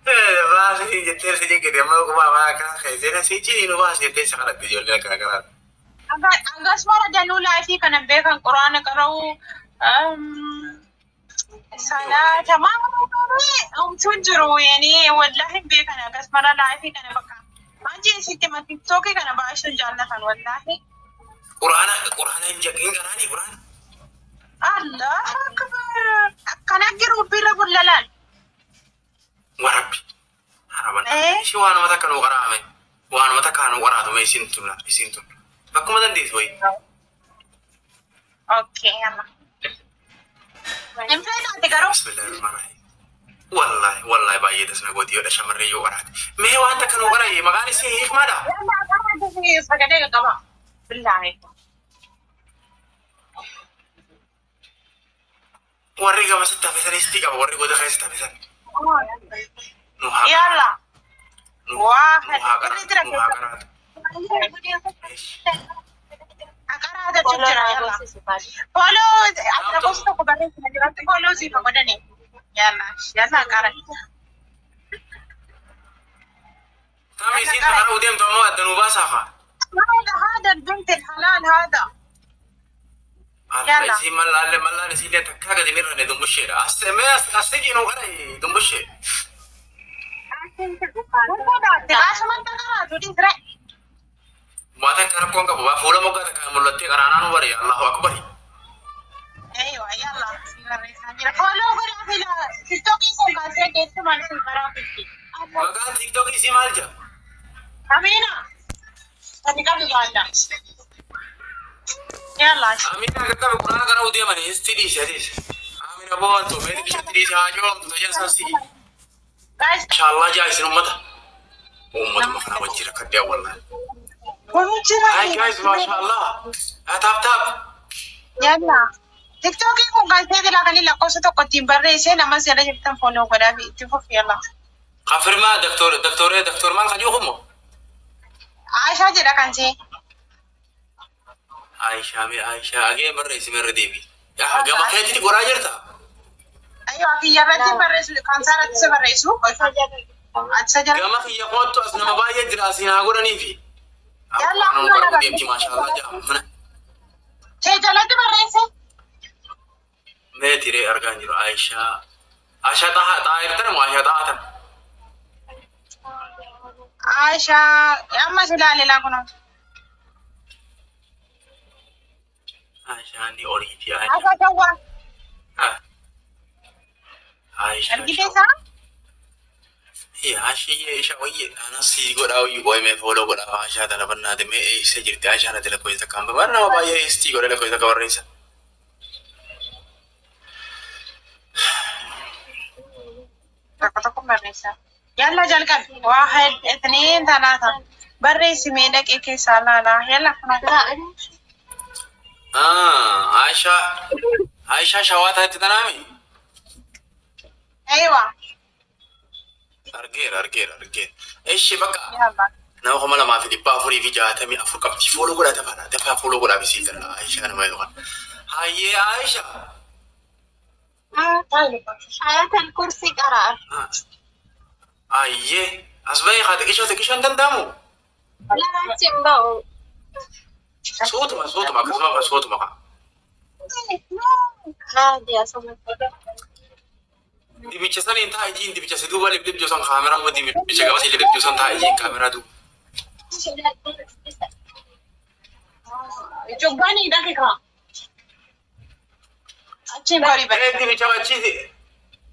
Baasii jettee si jekkite amma quba afaan akkana keessee si ciniinu baasi jettee isa kadhatte ijoollee akkana kanaan. Akkasuma danuu live kana beekan quraana qara'uu salaata maal homtuun jiru yani wallahi hin beekan akkasuma live kana bakka. Maal sitti ma TikTokii kana baay'isuun jaallatan wallahi. Quraana quraana hin hin qaraanii quraana. Allahu akbar. Akkana giruubbirra bullalaan. Warabbi. Haraban. Eh? Ishii waanuma takka nuu qaraame. Waanuma takka nuu qaraatu mee isin tun isin tun. Bakkuma dandeessu wayi. Okay, yalla. Hin feetaate garuu. Bismillahirrahmanirrahim. Wallahi wallahi baay'ee tasna gooti yoo shamarree yoo qaraate. Mee waan takka nuu qara'e maqaan isii hiikmaadha. Yalla qaraate sagalee qaba. Billaahi. Warri gamasitti hafe sanis qaba warri goda keessatti hafe san. Nu haa Yalla. nu Waa nu haa qaraatu nu haa qaraatu. Aqaraata jira yalla. Follow lakkoofsa tokko barreessina jiratti follow siif godhani. Yalla yalla qara. Tami isiin qara'uu deemtu ammoo adda nuu baasaa haa. هذا هذا البنت الحلال هذا. Alla Yalla. isiin mallaalle mallaan isiillee takkaa gadi hin irranne dumbusheedha. As mee as as nuu qara'e dumbushee. Asumatti qaraatu dhiisre. Waa takka rakkoon qabu baa fuula moggaa takka mul'attee qaraanaa nu bari Allahu akbar. Aywa yalla si barreessaa jira. Follow godhaa fi TikTokii kun kaasee keessumaan isin baraa fi. Maqaan TikTokii isii maal jedha? Amina. Sadi qabi baalla. Yalla. Amina akka qabe quraana qara'uu deemanii isti dhiise adiis. Amina boontu mee dhiisatti dhiise haa joomtu tajaajila isaas dhiise. Guys. Inshaallah jaa isin ummata. Uummatuma kana wajjin rakkadde wallahi. Kun jira. Hi guys, mashallah. Tap tap. Yalla. TikTokii kun kaasee jira kan lakkoofsa tokko ittiin barreessee nama jala jirtan follow godhaa fi itti fufi yalla. Kafirmaa doktor doktor doktor maal kan jiru moo? Aishaa jedha kan see. Aishaa mee Aishaa agee barreessi meerra deebi. Yaa gama keetitti goraa jirta? Ayyoo kiyya irratti barreessu kan saarratti si barreessu. Ati jala. Gama kiyya kootu as nama baay'ee jira asiin haa godhaniifi. Yalla, Nama qara'uu deemti mashallah jaa mana. Kee jalatti barreesse. Mee tiree argaa hin jiru Aishaa. Aishaa xahaa xaahir moo Aishaa xahaa tan? Aishaa amma si ilaalilaa kunoo. Aishaa ni oriiti Aishaa. Aishaa Shawwaa. Aishaa. Argitee isaa? Yaa ashiyyee shawayye anas si godhaa wayyu qoy mee follow godhaa Aishaa tana bannaate mee eessa jirti Aishaa natti lakkoofsa takka hamba bara nama baay'ee eestii godhe lakkoofsa takka barreessa. Tokko tokko barreessa. Yalla jalqabi. واحد اثنين ثلاثة. Barreessi mee dhaqee keessaa laalaa. Yalla kunoo. Aishaa Aishaa shawaa taatti tanaami? Aywa. Argeera argeera argeera. Eshi bakka Yalla. Nama 2464 qabdi. Follow godhaa dafaadha. Dafaa follow godhaa bisiif tana Aishaa nama yookaan. Hayyee Aishaa. Ayatul kursi qara'a. Hayyee as bahee haa xiqqishoo xiqqishoo hin danda'amu. Lamaatti hin ba'u. Suutuma suutuma akkasuma suutuma kaa. Haadi asumatti. Dibicha saniin taa'e jiin dibicha si duuba libdibjoo san kaameraa kuma dibicha gabasii libdibjoo san taa'e jiin kaameraa duuba. Cubbanii dhaqi kaa. Achiin gorii Ee dibicha achiiti.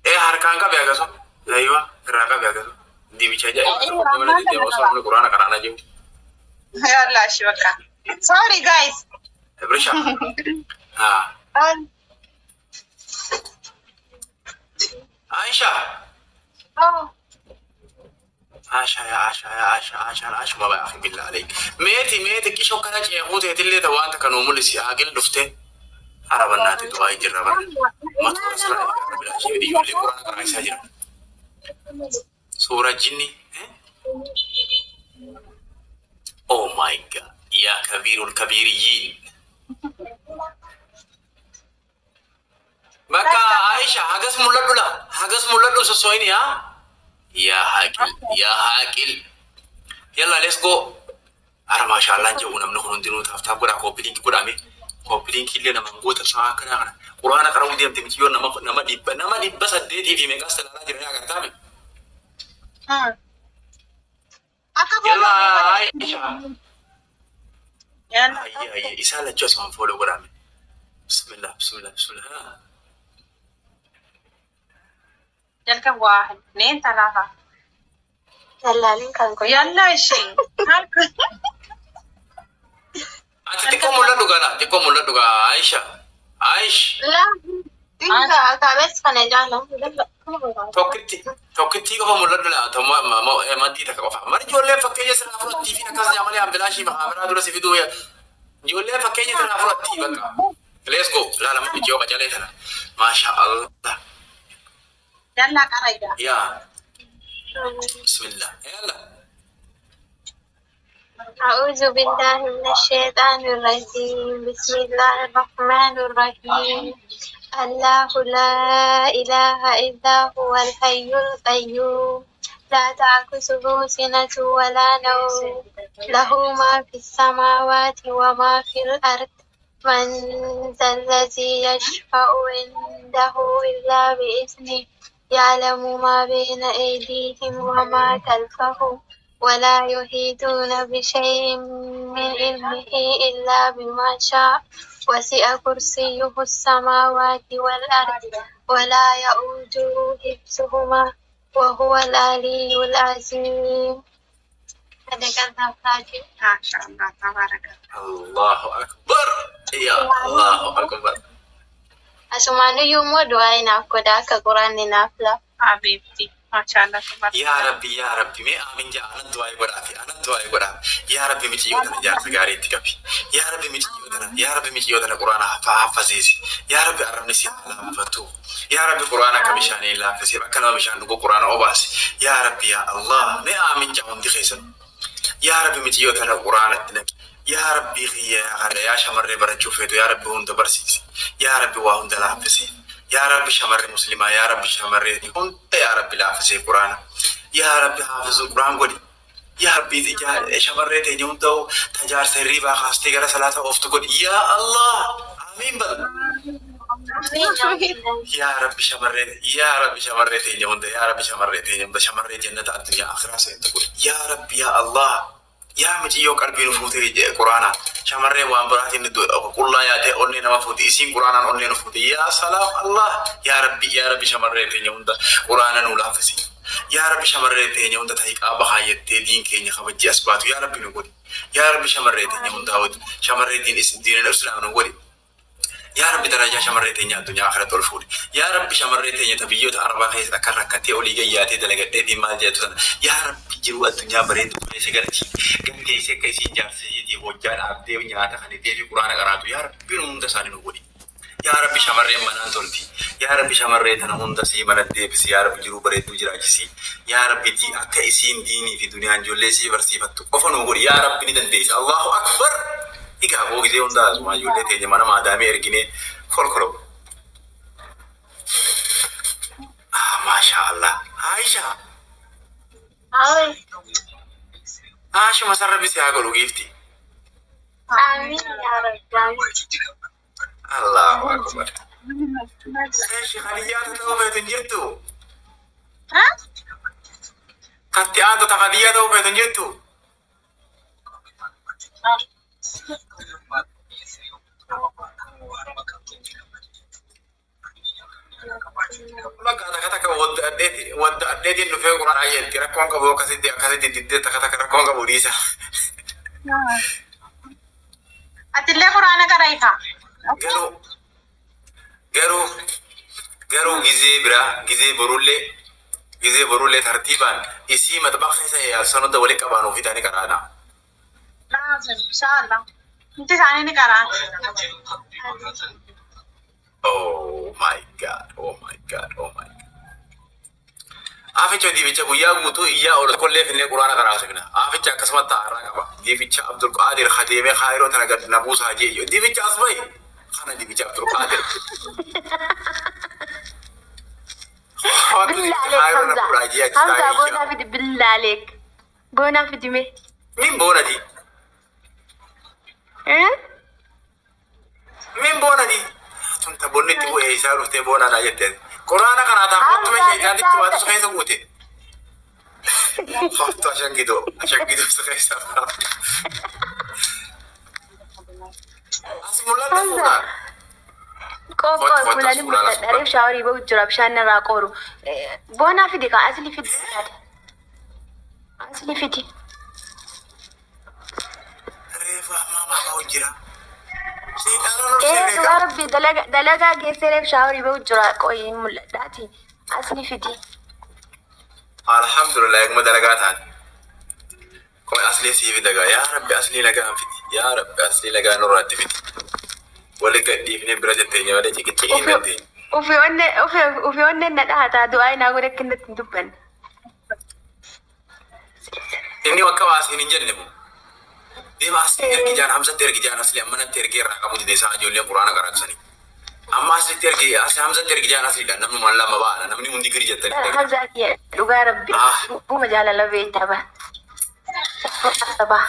Ee harkaan qabe akkasuma. Aywa irraa qabe akkasuma. Dibicha ajaa'iba. Osoo namni quraana qaraana jiru. Yalla ashi bakka. Sorry guys. Ibrisha. Haa. Aisha. Aisha yaa Aisha yaa Aisha Aisha Aisha baba akhi billah alayk. Meeti meeti qishoo kana ceekuu teetillee ta'u waan takka nuu mul'isi haaqil dhuftee. Arabannaati du'aa hin jirra bara. Matoora sirraa eegaa bilaa ishee ijoollee quraana qaraa isaa jira. Suura jinni. Oh my God. Yaa kabiirul kabiiriyyiin. Bakka Aisha. Aisha, hagas mul'adhu laa. Hagas mul'adhu sosso'ini haa. Yaa Haaqil, yaa Haaqil. Yalla, let's go. Ara maashaallaan jedhu namni kun hundinuu tap tap godhaa, copy link godhame. Copy link illee namaan goota sa'a akkanaa kana. Quraana qara'uu deemte miciyyoon nama 800 fi meeqas ilaalaa jiranii agartaame. Akka Yalla follow Aisha. Yalla. Ayye ayye, isaan lachuu asumaan follow godhame. Bismillah, bismillah, bismillah. Jalqaba واحد اثنين ثلاثة. Dallaaliin kan kun. Yalla ishee. Harka. Ati xiqqoo mul'adhu gala, xiqqoo mul'adhu gaa Aisha. Aish. Laa, dinka kaabes kana jaala. Tokkitti tokkittii qofa mul'adhu laa, maddii takka qofa. Mari ijoolleen fakkeenya sirraa fudhattii fi akkas jaa malee ambilaashii kaameraa dura si fiduu ijoolleen fakkeenya sirraa fudhattii bakka. Let's go. Laala ijoo qacalee tana. Maasha Allah. Yalla qarayya. Yaa. Bismillah. Yalla. أعوذ بالله من الشيطان الرجيم. بسم الله الرحمن الرحيم. الله لا إله إلا هو الحي القيوم، لا تأخذه سنة ولا نوم، له ما في السماوات وما في الأرض، من ذا الذي يشفع عنده إلا بإذنه، يعلم ما بين أيديهم وما خلفهم، ولا يحيطون بشيء من علمه إلا بما شاء، وسع كرسيه السماوات والأرض، ولا يؤوده حفظهما، وهو العلي العظيم. صدق الله العظيم. ما شاء الله تبارك الله. Allahu akbar. Ya Allahu akbar. Asumaan iyyuu immoo du'aa naaf godha akka quraanni naaf laafu. حبيبتي ما شاء الله تبارك. Yaa Rabbi, yaa Rabbi, mee aamin jaa, anan du'aa godhaafi, anan du'aa godhaaf. Yaa Rabbi, miciyyoo tana jaarsa gaarii itti qabi. Yaa Rabbi, miciyyoo tana, yaa Rabbi, miciyyoo tana quraana haffasiisi. Yaa Rabbi, arrabni si haa laaffatu. Yaa Rabbi, quraana akka bishaanii laaffisi, akka nama bishaan dhugu quraana obaasi. Yaa Rabbi, yaa Allah, mee aamin jaa hundi keessan. Yaa Rabbi, miciyyoo tana quraanatti naqi. Yaa Rabbi kiyya, yaa yaa shamarree barachuu feetu, yaa Rabbi, hunda barsiisi. Yaa Rabbi, waa hunda laaffisi. Yaa Rabbi, shamarree muslimaa, yaa Rabbi, shamarree hunda, yaa Rabbi, laaffisee quraana. Yaa Rabbi, haafizu quraan godhi. Yaa Rabbi, shamarree teenya hunda tajaarsa hirriibaa kaastee gara salaata ooftu godhi. Yaa Allah, amiin bal. Yaa Rabbi, shamarree, yaa Rabbi, shamarree teenya hunda, yaa Rabbi, shamarree teenya hunda, shamarree jannata addunyaa akhiraa seentu godhi. Yaa Rabbi, yaa Allah. Yaa miciyyoo qalbii nu fuutee quraanaan. Shamarree waan biraatiin qullaa yaadee onnee nama fuute, isiin quraanaan onnee nu fuute. Yaa salaam Allah. Yaa Rabbi, yaa Rabbi, shamarree teenya hunda quraana nu laaffisi. Yaa Rabbi, shamarree teenya hunda tahiqaa bahaa diin keenya kabajjii as baatu yaa Rabbi nu godhi. Yaa Rabbi, shamarree teenya hunda hawwatu shamarree diin diinal islaam nu godhi. Yaa Rabbi, darajaa shamarree teenya addunyaa akhiratti ol fuudhi. Yaa Rabbi, shamarree teenya ta biyyoota Arabaa keessatti akka rakkattee olii gayyaatee dalagadhee maal jedhatu sana. Yaa Rabbi, jiruu addunyaa bareedu keessa galchi. Galteessee akka isiin jaarsiitii hojjaa dhaabdee nyaata kan itti fi quraana qaraatu. Yaa Rabbi, nu hunda isaanii nu godhi. Yaa Rabbi, shamarreen manaan tolti. Yaa Rabbi, shamarree tana hunda sii mana deebisi. Yaa Rabbi, jiruu bareedduu jiraachisi. Yaa Rabbi, akka isiin diinii fi duniyaan ijoollee sii barsiifattu qofa nu godhi. Yaa Rabbi, ni dandeessa. Allahu akbar. Egaa boo gisee hundaa asuma ijoollee teenya mana maadaamii erginee kolkolo. Ah, maasha Allah. Aisha. Awai. Aashuma sarara bisi haa godhu giifti. Amiin yaa Rabbi. Amiin. Allahu akbar. Eeshi Khadijaa ta'uu feetu hin jirtu. Ha? Katti aantu ta Khadijaa ta'uu feetu hin jirtu. Bakka takka takka wadda addeetiin dhufee quraanaa jetti, rakkoon qabu, akkasitti akkasitti diddee takka takka rakkoon qabu dhiisa. Atillee quraana qaraa'ifa. Garuu gizee biraa, gizee borullee tartiibaan isii maxbaxa keessa yaabsan hunda walitti qabaan ofii ta'anii qaraana. Laazim inshallah. Inti isaanii ni qara'an. Oh my God, oh my God, oh my God. Aficha dibicha guyyaa guutuu iyyaa oolu kollee finnee quraana qaraasifna. Aficha akkasumatti taa'arraa qaba. Dibicha Abdul Qaadir hadeemee kaayiroo tana gad na buusaa jee. Dibicha as bahi. Kana dibicha Abdul Qaadir. aleek Kaayiroo na Hamza. fuudhaa jee achi Hamza taa'ee boonaa jira. fidi billaa aleek. Boonaa fidi mee. Min boonati. Eh? Min boonati. Tun ta bonni itti bu'ee isaa dhuftee boonaa naa jetteen. Quraana kanaa taa kottu mee sheeyitaanitti waatu si keessa guute. Kottu ashangidoo ashangidoo si keessa. As mul'ata Hamza. fuudhaan. Qoqqoo Kottu kottu as fuulani fuudhaan as mul'adha. Reef fuudhaan. shaaworii bahu jira bishaan irraa qooru. Boonaa fidi kaa asli fidi. Asli fidi. Reefa ammaa maa jira. Seexaana ol Ee seenee dhugaa gaa. rabbi dalagaa geessee reef shaaworii bahu jira qoyi mul'adhaati. Asli fidi. Alhamdulillah eeguma dalagaa taate. Qoy aslii sii fidagaa yaa rabbi aslii nagaan fidi. Yaa rabbi aslii nagaan nurraatti fidi. Wali gadhiifnee bira jetteenya malee ciqicciqii hin dandeenye. Ufi onne na dhahataa du'aa inaa godhe akka inni hin dubbanne. Inni akka baasiin hin jenne moo. Deema aslii ergi jaan Hamzatti ergi jaan aslii ammanatti ergee irraa qabu dide isaa ijoolleen quraana qaraabsanii. Amma aslitti ergi asli Hamzatti ergi jaan asliidha namni waan lama ba'aadha namni hundi giri jettanii dhaga'e. Hamzaa kiyya dhugaa rabbi Ah. dhuguma jaalala beektaa ba. Sabaa.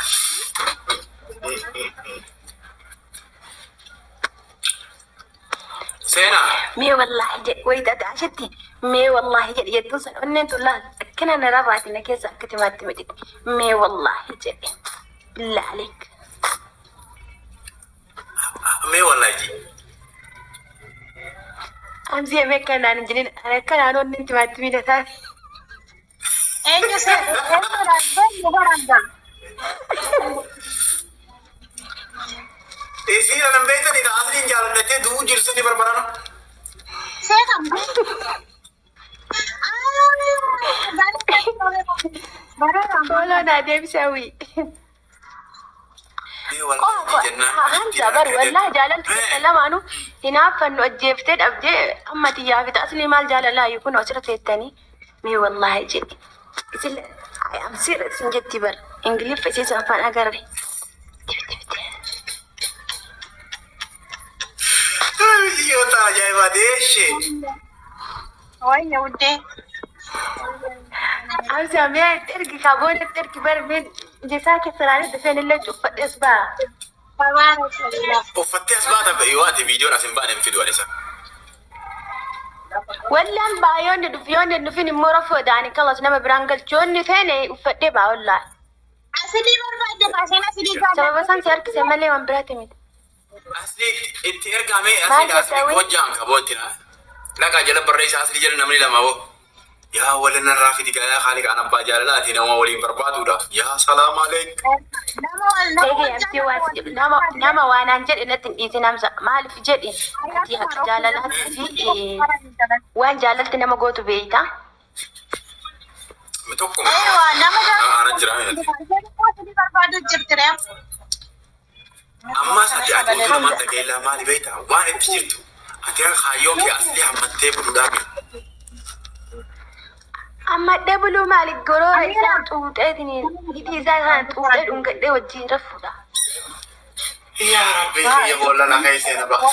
Seenaa. Mee wallaahi jedhe wayita ati ashetti mee wallaahi jedhe jettuun sun onneen tun laal akkana na rarraati na keessa akka timaatti midhite mee wallaahi jedhe billaa aleek. Mee wallaahi ji. Hamzii mee akkanaan hin jedhin ani akkanaan onneen timaatti midhataa. Eenyu se eenyu eenyu baranda. Isiin anan beektanii asliin jaalannattee du'uu jirsanii barbarana. Seetan. Fooloo naa deebisee wii. Mee wallaahi jennaan. Hamza bar wallaahi jaalalti keessa lamaanuu hinaaffannu ajjeeftee dhabdee amma xiyyaa fi aslii maal jaalalaa kun asirra teettanii mee wallaahi jedhi. Isin I am serious hin jetti bar Ingiliffa isiis afaan agarre. Biyyoota ajaa'ibaati eeshee. Wayya wuddee. Hamza mee itti ergi kaboon itti ergi bar mee jesaa keessa laalee dafeen illee cuffadhees baa. Tabaarakallah. Uffattee as baata yoo ati viidiyoon as hin baane hin fidu ani isa. Wallaan baa yoonni dhufi yoonni dhufin immoo rafoo daani kalas nama biraan galchu yoonni feene uffadhee baa wallaahi. Asilii barbaadde baaseen asilii Sababa jaalladhu. san si harkise malee waan biraati miti. Asli itti ergamee Maal asli asli jetta wee? hojjaan qabootti na. Dhaqaa jala barreessa asli jala namni lama boo. Yaa wali narraa fidi gaa haali kan abbaa jaalalaati nama waliin barbaadudha. Yaa salaam aleek. Nama wal nama Eegee wal amtee waan jaalladhu. si jedhu nama nama waanaan jedhe natti hin dhiisin Hamza maaliif jedhi ati haqa jaalalaatii fi waan jaalalti nama gootu beeyta. Tokko Eewa nama ana jira miti. jaalladhu. Barbaadu jirti ree. Ammas ati ati utuu namaan dhagaillaa maali beektaa waan itti jirtu ati kaayyoo kee asli hammattee buluudhaa miti. Amma dhabuluu maali goroora isaa xuuxeetiin hidhii isaa kana xuuxee dhungadhee wajjin rafuudha. Yaa Rabbi biyya boolla na keessee na ba'a.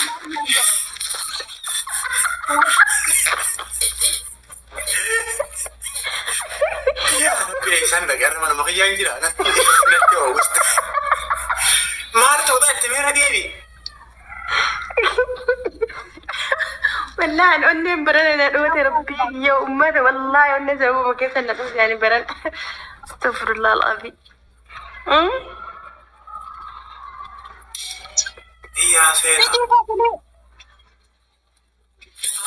Yaa Rabbi isaan dhaqee arma nama kiyyaan jira natti natti oowwiste. Maal ta'uudha itti meera deebi. Wallaahi onneen barana na dhoote rabbii yoo ummata wallaahi onneen sababuma keessa na dhoote ani barana. Astaghfirullah al-azim. Yaa seenaa.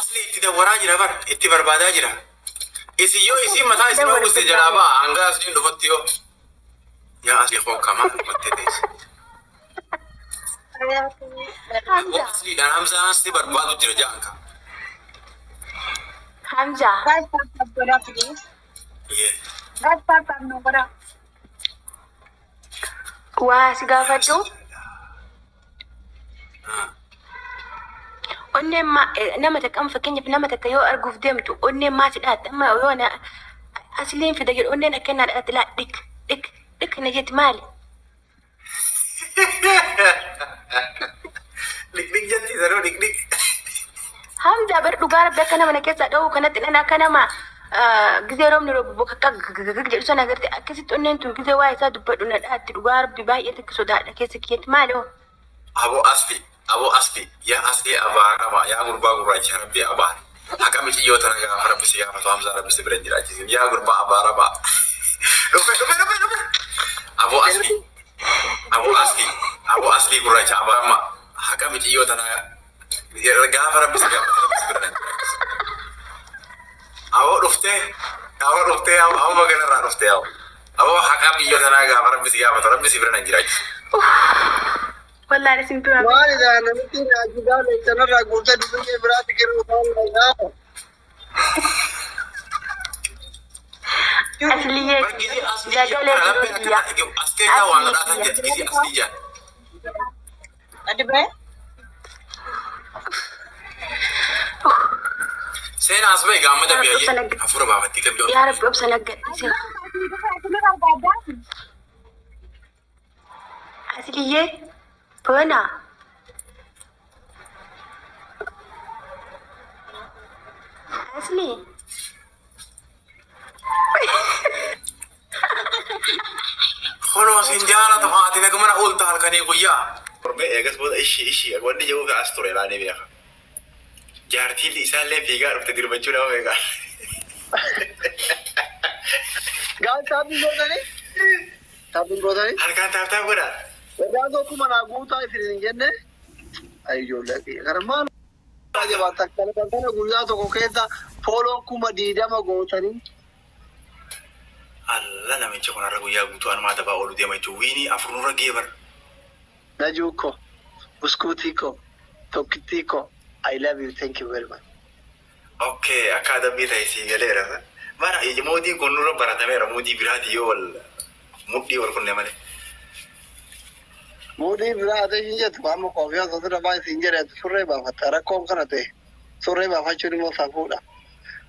Asli itti dawwaraa jira bar itti barbaadaa jira. Isin yoo isin mataa isin oowwiste jalaa ba'a hanga asliin dhufutti yoo. Yaa asli koo kamaa dhumattee teesse. Hamza. Asliidhaan Hamzaan asli barbaadu jira ja'an ka. Hamza. Yee. Waa si gaafadhu. Onneen ma nama takka amma fakkeenyaaf nama takka yoo arguuf deemtu onneen maa si dhaatte amma yoo na asliin fida jedhu onneen akkanaa dhaatte laa dhik dhik dhik na jetti maali? Dik dik jetti sanuu dik dik. Hamza bar dhugaa rabbi akka nama na keessaa dha'uu kanatti dhan akka nama Gizee roobni roobu bokakka gagagag jedhu sana agarte akkasitti onneen tun gizee waa isaa dubbadhu na dhaatti dhugaa rabbi baay'ee takka sodaadha keessa kiyyatti maali hoo? Abo asli, abo asli, yaa asli abaarama, yaa gurbaa gurraacha rabbi abaar. Haqa miciyyoo tana gaafa rabbi si gaafatu Hamzaa rabbi si bira hin jiraachisin. Yaa gurbaa abaarama. Dhufe dhufe dhufe dhufe. Abo asli, abo asli, abo asli gurraacha abaarama. Haqa miciyyoo tana gaafa rabbi si gaafatu rabbi si bira hin jiraachisin. Abo dhuftee, abo dhuftee, abo abo magalarraa dhuftee abo. Abo haqa miciyyoo tanaa gaafa rabbi si gaafatu rabbi si bira hin jiraachisin. Wallaan isin biraa Maalidha namitti naajidaa leechanarraa guutee dubbisee biraatti kennuu ta'uu gaafa. Asliyyee Bar gizee asli sagalee jedhu jiruu kana kiyya. lapheen as keessaa waan Aslii dhadhaatan kiyya. jetti gizee asli jedhan. Adi bee? Seenaa as bahe gaammada Yaa Rabbi obsa biyya naggadhise. hafuura baafattee kan biyya Yaa Rabbi obsa naggadhise. Asliyyee boona. Asli. Kunoo sin jaalatu haati nag mana oolta halkanii guyyaa. Torbee eegas booda ishii ishii wanni jedhuuf as ture laanii beeka. Jaartiin isaallee fiigaa dhufte dirbachuu nama beeka. Gaafa taappiin gootanii? Taappiin gootanii? Harkaan tap tap godha. Egaa tokkuma naa guutaa isin hin jenne. Ay ijoollee kana maal jabaata kana kana guyyaa tokko keessa follow 20,000 gootanii. Alla namichi kun har'a guyyaa guutuu anumaa dabaa oolu deema jechuun wiinii afur nurra gee bara. Najuu ko, buskuutii ko, tokkittii ko, I love you, thank you very much. Okay, akka adabbii ta'e sii galeera. Bara mootiin kun nurra baratameera mootii biraati yoo wal mudhii wal kunne malee. Muudii biraa ate hin jettu amma koofii osoo sirra baay'ee siin jedheetu surree baafatta rakkoon kana ta'e surree baafachuun immoo safuudha.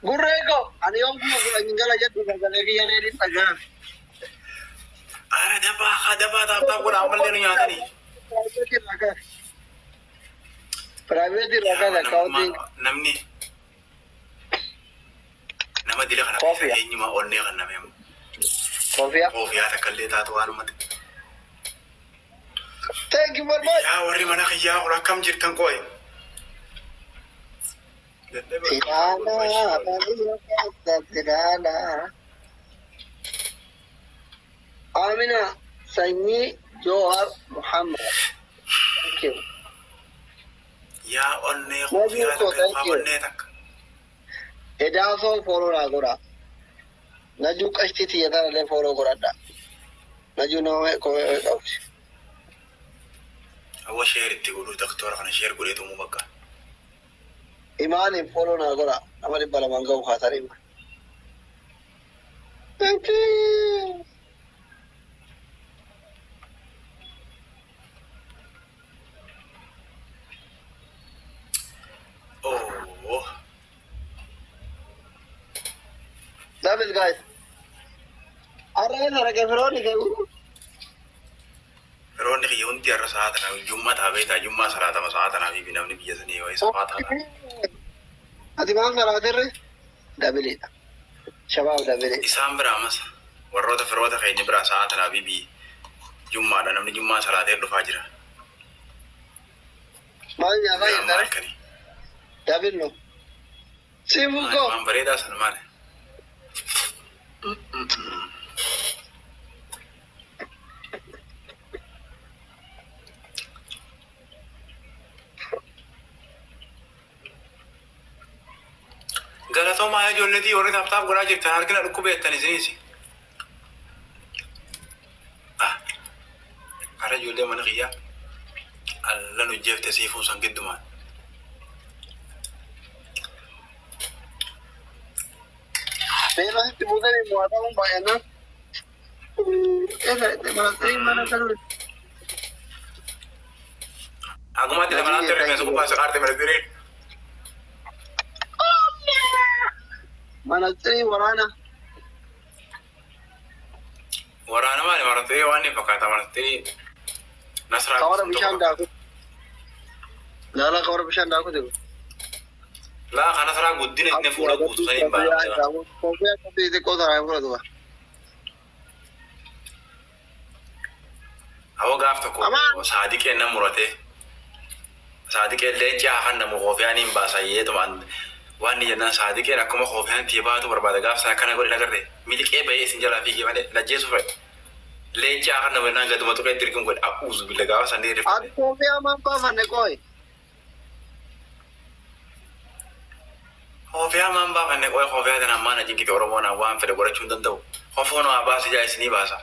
Gurree ko ani yoon 10,000 hin gala jedhu sagalee kiyya dheedhiin dhaga'ame. Ara dabaa haa dabaa tap tap godha ammallee nu nyaatanii. Private irraa kaase akkaawuntiin Namni nama dila kana Koofiyaa. keessa eenyumaa onnee kan namee koofiyaa. koofiyaa takka illee taatu waanumatti. Thank you very much. Yaa warri mana kiyyaa kun akkam jirtan qo'e. Ilaala, ilaala. Amina sanyii Jawar Muhammad. Thank you. Yaa onnee Nabii koofiyaa koo, takka thank you. onnee takka. Edaasoo follow naa godha. Najuu qashtii tiyya tanallee follow godhadha. Najuu nama komee qabdi. Awwa share itti godhuu doktora kana share godhee tumuu bakka. Imaaniin follow naa godha. Nama 200 ga'u kaatanii. Thank you. Oh. Double guys. Har'a eessa dhaqee firoonni kee? Firoonni kiyya hundi har'a sa'a tanaaf jummaa ta'a beektaa jummaa salaatama sa'a tanaaf fi namni biyya sanii yoo isa faa ta'a. Ati maal salaatirre? Doubleiidha. Shabaab doubleii. Isaan biraa ammas warroota firoota keenya biraa sa'a tanaaf fi jummaadha namni jummaa salaatee dhufaa jira. Maal nyaataa Amma jirtare? halkanii. Double no. Siifuu koo. Waan bareedaa sana maali? Galatoomaa ijoolleetii warri tap tap godhaa jirtan harkina dhukkubeettan isinis. Hara ijoollee mana kiyyaa alla nu jeefte siifuun san giddumaan. Beela sitti buutanii mo'atamuun baay'inaan. Eessa mana mana galuu. Akkuma dabalaatti rifeensa gubbaa isa qaarte mala diree. Mana xirii waraana. Waraana maali marattee waan inni fakkaata marattee nasraa. Kawara bishaan daaku. Laala kawara bishaan daaku jiru. Laa kana saraa guddina inni fuula guutuu saniin baana. Kofiyaa akkasii xiqqoo sanaa hin fudhatu. Awwa gaaf tokko Amaan. Saadiqeen nan murate. Saadiqeen leenci haa kan namu koofiyaan hin baasa yeetuma waan ni jennaan Saadiqeen akkuma koofiyaan itti baatu barbaada gaaf sana akkana godhe nagarre miliqee bahee isin jalaa fiigee malee lajjeessu fedhe. Leenci haa kan namu jennaan gaduma tuqee dirqim godhe a'uuzu billa gaafa san ni Ati kofiyaa maan baafanne qoy. Kofiyaa maan baafanne qoy kofiyaa tana ammaan ajinkite Oromoon waan fedhe godhachuu hin danda'u. Kofoon waa baase jaa isinii baasa.